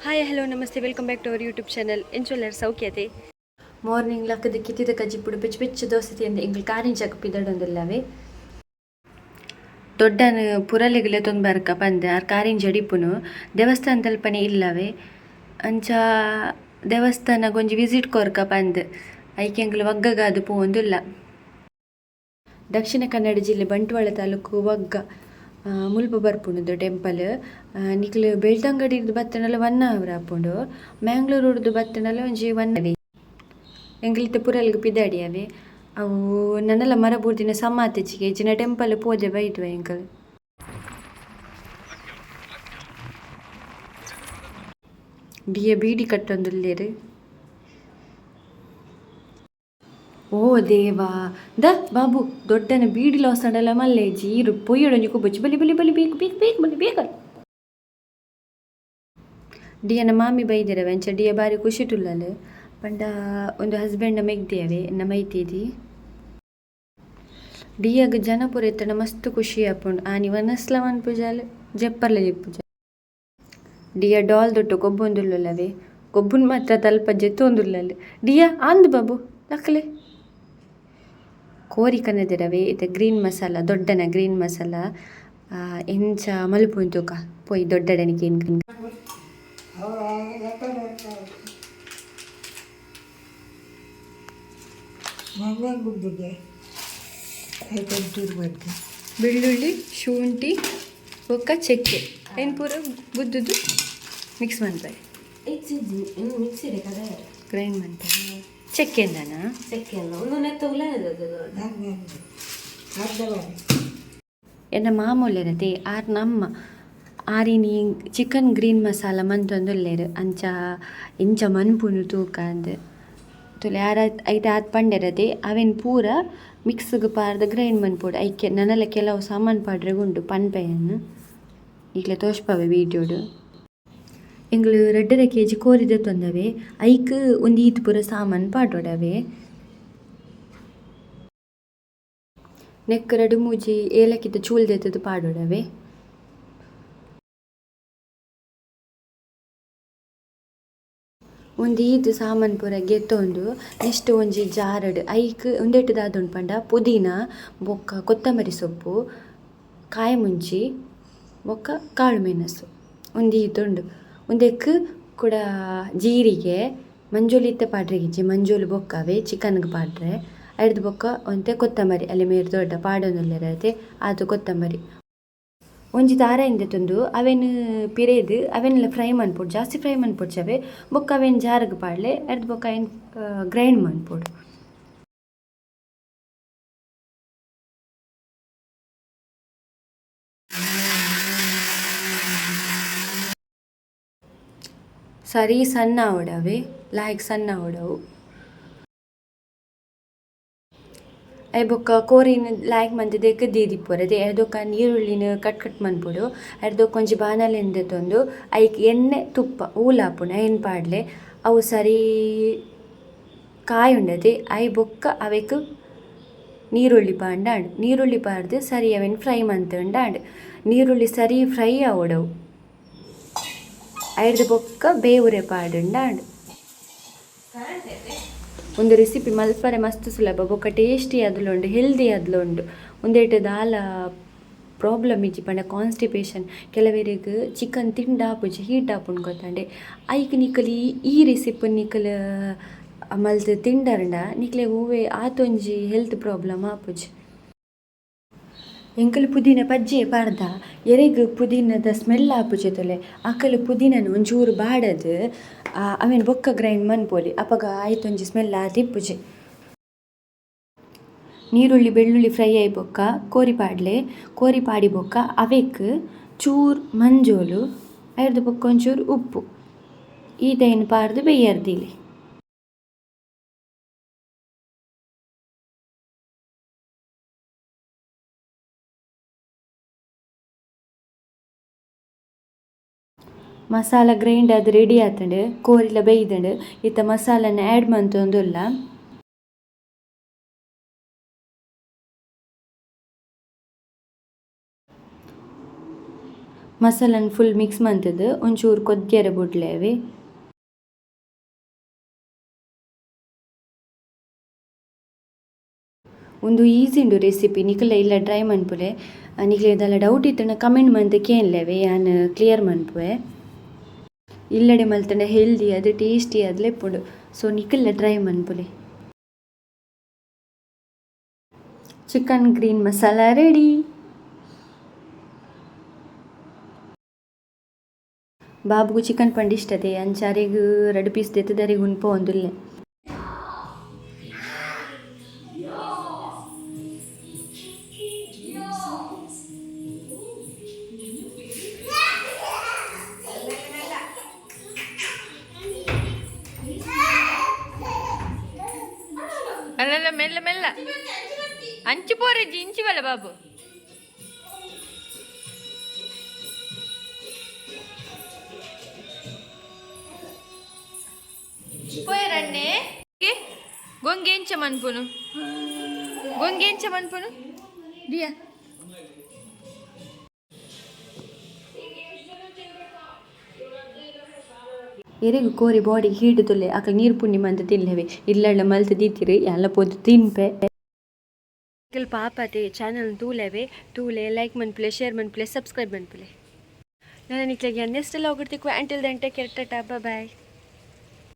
Hi, hello, ನಮಸ್ತೆ, welcome back to our YouTube channel. ಎಂಚೊಲ್ಲೆರ್? ಸೌಖ್ಯತೆ? ಮಾರ್ನಿಂಗ್ ಲಕ್ಕದ ಕಿತ್ತಿದ ಕಜಿಪುಡು ಬೆಚ್ಚ ಬೆಚ್ಚ ದೋಸೆ ತಿಂದು ಎಂಕುಲು ಕಾರಿಂಜಗ್ ಪಿದಡೊಂದುಲ್ಲವೆ. ದೊಡ್ಡನ ಪುರಲೆಗ್ ಲೆತೊಂದು ಬರ್ಕ ಪಂದ್ ಆರ್ ಕಾರಿಂಜಡ್ ಇಪ್ಪುನು, ದೇವಸ್ಥಾನ ತಲ್ಪನೆ ಇಲ್ಲವೆ. ಅಂಚ ದೇವಸ್ಥಾನಗ್ ಒಂಜಿ ವಿಸಿಟ್ ಕೊರ್ಕ ಪಂದ್ ಐಕ್ ಎಂಕುಲು ವಗ್ಗಗಾದ್ ಪೋವೊಂದುಲ್ಲ. ದಕ್ಷಿಣ ಕನ್ನಡ ಜಿಲ್ಲೆ ಬಂಟ್ವಾಳ ತಾಲೂಕು ವಗ್ಗ ಮುಲ್ಪ ಬರ್ಪುಂಡು ಟೆಂಪಲ್. ನಿಕುಲು ಬೆಳ್ತಂಗಡಿರ್ದ್ ಬತ್ತುಂಡಲ 1 ಅವರ್ ಆಪುಂಡು, ಮ್ಯಾಂಗ್ಳೂರುರ್ದು ಬತ್ತುಂಡಲ ಒಂಜಿ 1. ಎಂಕುಲು ಇತ್ತೆ ಪುರಲ್ಗ್ ಪಿದಾಡಿಯವೆ. ಅವು ನನಲ ಮರ ಬೂರ್ದಿನ ಸಮ ಆತಿಜ್ಜಿಗೆ, ಇಜ್ಜಿಂಡ ಟೆಂಪಲ್ ಪೋದೆ ಬೈದುವ ಎಂಕುಲು. ಡಿಯ ಬೀಡಿ ಕಟ್ಟೊಂದುಲ್ಲೆರ್. ಓ ದೇವಾ ದ ಬಾಬು, ದೊಡ್ಡನ ಬೀಡಿ ಲಾಸ್ ಆಂಡಲ ಮಲ್ಲೆಜ್ಜಿ. ಈರ್ ಪೊಯ್ಯೊಡೊಂಜಿ ಕುಬ್ಬೊಚ್ಚಿ. ಬಲಿ ಬಲಿ ಬಲಿ, ಬೇಗ ಬೇಗ ಬೇಗ ಬಲಿ ಬೇಗ. ಡಿಯನ ಮಾಮಿ ಬೈದಿರವೆ, ಅಂಚ ಡಿಯ ಬಾರಿ ಖುಷಿಟುಲ್ಲಲ್. ಪಂಡ ಉಂದು ಹಸ್ಬೆಂಡ್ ಮೆಗ್ದಿಯವೆ, ಎನ್ನ ಮೈತಿದಿ. ಡಿಯಗ್ ಜನ ಪೂರ ಇತ್ತ್ಂಡ ಮಸ್ತ್ ಖುಷಿ ಆಪುಂಡು. ಆನಿ ವನಸ್ಲ ಮನ್ಪುಜಲ್, ಜೆಪ್ಪರ್ಲ ಜೆಪ್ಪುಜಲ್. ಡಿಯ ಡಾಲ್ ದೊಟ್ಟು ಗೊಬ್ಬೊಂದುಲ್ಲವೆ. ಗೊಬ್ಬುನ್ ಮಾತ್ರ ತಲ್ಪ ಜೆತ್ತೊಂದುಲ್ಲಲ್. ಡಿಯಾ ಅಂದ್ ಬಾಬು ಲಕ್ಲೆ. ಕೋರಿ ಕನದಿರವೆ. ಇತ್ತೆ ಗ್ರೀನ್ ಮಸಾಲ, ದೊಡ್ಡನ ಗ್ರೀನ್ ಮಸಾಲ ಎಂಚ ಮಲ್ಪುನು ತೂಕ. ಪೋಯಿ ದೊಡ್ಡಡನಿಗೆ. ಗುಡ್ಡಿಗೆ ಐಟಮ್ ಬಂತು. ಬೆಳ್ಳುಳ್ಳಿ, ಶುಂಠಿ ಬೊಕ್ಕ ಚಕ್ಕೆ ಐನ್ ಪೂರ ಗುದ್ದುದು ಮಿಕ್ಸ್ ಮನ್ಪರೆ. ಮಿಕ್ಸಿಡೆ ಕದ. ಗ್ರೈಂಡ್ ಮನ್ಪರೆ ಚಕ್ಕೆ ಎಂದನಾ? ಚಕ್ಕೆ ಅಲ್ಲ, ಒಂದು ನೆತ್ತ ನಾನು ಅರ್ಧ ಬಾರಿ. ಎನ್ನ ಮಾಮೂಲಿರತೆ ಆರ್ ನಮ್ಮ ಆರಿನಿ ಚಿಕನ್ ಗ್ರೀನ್ ಮಸಾಲ ಮಂತೊಂದುಲ್ಲೆರ್. ಅಂಚ ಎಂಚ ಮನ್ಪುನು ತೂಕ ಅಂದ್. ತೂಲೆ, ಆರ್ ಐತೆ ಆತ್ ಪಂಡೆರತೆ, ಅವೆನ್ ಪೂರ ಮಿಕ್ಸ್ಗ್ ಪಾರ್ದ್ ಗ್ರೈಂಡ್ ಮನ್ಪೊಡು. ಐಕೆ ನನಲ ಕೆಲವು ಸಾಮಾನ್ ಪಾಡ್ರೆಗ್ ಉಂಡು, ಪನ್ಪೆ ಯಾನ್ ನಿಕ್ಲೆ ತೋಜ್ಪಾವೆ ವೀಡಿಯೋಡ್. ಎಂಕುಲು 2.5 ಕೆಜಿ ಕೋರಿ ದೆತ್ತೊಂದವೆ. ಐಕ್ ಒಂಜಿ ಈತ್ ಪೂರ ಸಾಮಾನ್ ಪಾಡೊಡವೆ. ನೆಕ್ಕ್ ರಡ್ಡ್ ಮೂಜಿ ಏಲಕ್ಕಿದ ಚೂಲ್ ದೆತ್ತುದು ಪಾಡೊಡವೆ. ಉಂದು ಈತ್ ಸಾಮಾನ್ ಪೂರ ಗೆತ್ತೊಂದು ನೆಕ್ಸ್ಟ್ ಒಂಜಿ ಜಾರಡ್ ಐಕ್ ಉಂದೆಟ್ ದಾದ ಉಂಡು ಪಂಡ ಪುದೀನ ಬೊಕ್ಕ ಕೊತ್ತಂಬರಿ ಸೊಪ್ಪು, ಕಾಯಿ ಮುಂಚಿ ಬೊಕ್ಕ ಕಾಳು ಮೆಣಸು, ಉಂದು ಈತ್ ಉಂಡು. ಉಂದೆಕ್ ಕುಡ ಜೀರಿಗೆ, ಮಂಜೊಲು ಇತ್ತೆ ಪಾಡ್ರೆಗಿಜ್ಜಿ, ಮಂಜೊಲು ಬೊಕ್ಕವೇ ಚಿಕನ್ಗ್ ಪಾಡ್ರೆ. ಐಡ್ದ್ ಬೊಕ್ಕ ಒಂತೆ ಕೊತ್ತಂಬರಿ, ಅಲ್ಲಿ ಮೇರ್ ದೊಡ್ಡ ಪಾಡೊಂದುಲ್ಲೆರ್ ಅತೆ, ಆತ್ ಕೊತ್ತಂಬರಿ. ಒಂಜಿ ತಾರಾಯಿನ್ ದೆತ್ತೊಂದು ಅವೆನ್ ಪಿರೇದ್ ಅವೆನ್ಲ ಫ್ರೈ ಮನ್ಪೊಡು. ಜಾಸ್ತಿ ಫ್ರೈ ಮನ್ಪೊಡ್ಚಿ ಅವೆ. ಬೊಕ್ಕ ಅವೆನ್ ಜಾರ್ಗ್ ಪಾಡ್ಲೆ. ಐಡ್ದ್ ಬೊಕ್ಕ ಐನ್ ಗ್ರೈಂಡ್ ಮನ್ಪೊಡು. ಸರಿ ಸಣ್ಣ ಆವಡ್ ಅವೆ, ಲಾಯ್ಕ್ ಸಣ್ಣ ಆವಡ್ ಅವು. ಐಬೊಕ್ಕ ಬೊಕ್ಕ ಕೋರಿನ್ ಲಾಯ್ಕ್ ಮಂತ್ ದೆಕ್ಕ್ ದೀದಿಪ್ಪೊಡು. ಅದೇ ನೀರುಳ್ಳಿನ್ ಕಟ್ ಕಟ್ ಮನ್ಪೊಡು. ಐಡ್ದ್ ಬೊಕ್ಕ ಒಂಜಿ ಬಾಣಲೆನ್ ದೆತ್ತೊಂದು ಐಕ್ ಎಣ್ಣೆ, ತುಪ್ಪ ಓಲು ಆಪುಂಡು ಐನ್ ಪಾಡ್ಲೆ. ಅವು ಸರಿ ಕಾಯುಂಡತೆ, ಐ ಬೊಕ್ಕ ಅವೆಕ್ ನೀರುಳ್ಳಿ ಪಾಂಡ ಆಂಡ್. ನೀರುಳ್ಳಿ ಪಾಡ್ದ್ ಸರಿ ಅವೆನ್ ಫ್ರೈ ಮಂತುಂಡ ಆಂಡ್. ನೀರುಳ್ಳಿ ಸರಿ ಫ್ರೈ ಆವೊಡು ಅವು. ಐಡ್ದ್ ಬೊಕ್ಕ ಬೇವುರೆ ಪಾಡುಂಡ ಆಂಡ್. ಒಂದು ರೆಸಿಪಿ ಮಲ್ಪರೆ ಮಸ್ತ್ ಸುಲಭ, ಬೊಕ್ಕ ಟೇಸ್ಟಿ ಆದ್ಲ ಉಂಡು, ಹೆಲ್ದಿ ಆದ್ಲ ಉಂಡು. ಉಂದೆಟ್ ದಾಲ ಪ್ರಾಬ್ಲಮ್ ಇಜ್ಜಿ. ಪಂಡ ಕಾನ್ಸ್ಟಿಪೇಷನ್, ಕೆಲವೆರೆಗ್ ಚಿಕನ್ ತಿಂಡ ಆಪುಜಿ, ಹೀಟ್ ಆಪುಂಡು ಗೊತ್ತಂಡೆ. ಐಕ್ ನಿಕುಲು ಈ ರೆಸಿಪಿ ನಿಕುಲು ಮಲ್ತ್ ತಿಂಡರ್ಂಡ ನಿಕ್ಲೆಗ್ ಒವ್ವೆ ಆತೊಂಜಿ ಹೆಲ್ತ್ ಪ್ರಾಬ್ಲಮ್ ಆಪುಜಿ. ಎಂಕುಲು ಪುದೀನ ಪಜ್ಜೆ ಪಾಡ್ದ. ಎರೆಗ್ ಪುದೀನದ ಸ್ಮೆಲ್ ಆಪುಜಿ ತೂಲೆ, ಅಕಲ್ ಪುದೀನನ್ ಒಂಚೂರು ಬಾಡದ್ ಅವೆನ್ ಬೊಕ್ಕ ಗ್ರೈಂಡ್ ಮನ್ಪೊಲಿ. ಅಪಗ ಆಯ್ತೊಂಜಿ ಸ್ಮೆಲ್ ಆದಿಪ್ಪುಜಿ. ನೀರುಳ್ಳಿ ಬೆಳ್ಳುಳ್ಳಿ ಫ್ರೈ ಆಯಿ ಬೊಕ್ಕ ಕೋರಿ ಪಾಡ್ಲೆ. ಕೋರಿ ಪಾಡಿ ಬೊಕ್ಕ ಅವೆಕ್ ಚೂರು ಮಂಜೊಲು, ಐರ್ದ್ ಬೊಕ್ಕ ಒಂಚೂರು ಉಪ್ಪು, ಈತೈನ್ ಪಾಡ್ದ್ ಬೇಯರ್ ದೀಲೆ. ಮಸಾಲ ಗ್ರೈಂಡ್ ಆದ್ ರೆಡಿ ಆತ್ಂಡ್. ಕೋರಿಲ ಬೈದ್ಂಡ್. ಇತ್ತೆ ಮಸಾಲನ್ ಆಡ್ ಮಂತೊಂದುಲ್ಲ. ಮಸಾಲನ್ ಫುಲ್ ಮಿಕ್ಸ್ ಮಂತುದು ಒಂಚೂರು ಕೊದ್ಯರೆ ಬುಡ್ಲೆವೆ. ಉಂದು ಈಸಿ ಉಂಡು ರೆಸಿಪಿ, ನಿಕುಲ ಇಲ್ಲ ಟ್ರೈ ಮನ್ಪುಲೆ. ನಿಕ್ಲೆಗ್ ದಾಲ ಡೌಟ್ ಇತ್ತುಂಡ ಕಮೆಂಟ್ ಮಂತ್ ಕೇನ್ಲೆವೆ, ಯಾನ್ ಕ್ಲಿಯರ್ ಮನ್ಪುವೆ. ಇಲ್ಲಡೆ ಮಲ್ತಂಡ ಹೆಲ್ದಿ ಅದು ಟೇಸ್ಟಿ ಆದ್ಲ ಇಪ್ಪುಂಡು. ಸೊ ನಿಕುಲ ಟ್ರೈ ಮನ್ಪುಲೆ. Chicken green masala ready. ಬಾಬುಗು chicken ಪಂಡ ಇಷ್ಟತೆ, ಅಂಚ ಅರೆಗ್ ರಡ್ಡ್ ಪೀಸ್ ದೆತ್ತುದು ಅರೆಗ್ ಉನ್ಪವೊಂದುಲ್ಲೆ. ಅಲ್ಲಲ್ಲ, ಮೆಲ್ಲ ಮೆಲ್ಲ ಅಂಚು ಪೋರೆಜ್ಜಿ, ಇಂಚಿ ಬಲ್ಲ ಬಾಬು. ಪೋಯರಣ್ಣೆ, ಗೊಂಗೆ ಎಂಚ ಮನ್ಪುನು? ಗೊಂಗೆ ಎಂಚ ಮನ್ಪುನು ದಿಯಾ? ಎರೆಗ್ ಕೋರಿ ಬಾಡಿ ಹೀಟ್ ತುಲ್ಲೆ ಅಕಲ್ ನೀರು ಪುಂಡಿ ಮಂತ್ ತಿನ್ಲೆವೆ. ಇಲ್ಲಡ ಮಲ್ತ್ ದೀತಿರು, ಯಾನ್ಲ ಪೋದು ತಿನ್ಪೆ. ನಿಕಲ್ ಪಾಪತೆ ಚಾನಲ್ ತೂಲೆವೆ, ತೂಲೆ, ಲೈಕ್ ಮನ್ಪುಲೆ, ಶೇರ್ ಮನ್ಪುಲೆ, ಸಬ್ಸ್ಕ್ರೈಬ್ ಮನ್ಪುಲೆ. ನನ ನಿಕ್ಲೆಗ್ ನೆಕ್ಸ್ಟ್ ವ್ಲಾಗ್ ತಿಕ್ಕುವೆ. Until then, take care, tata, bye.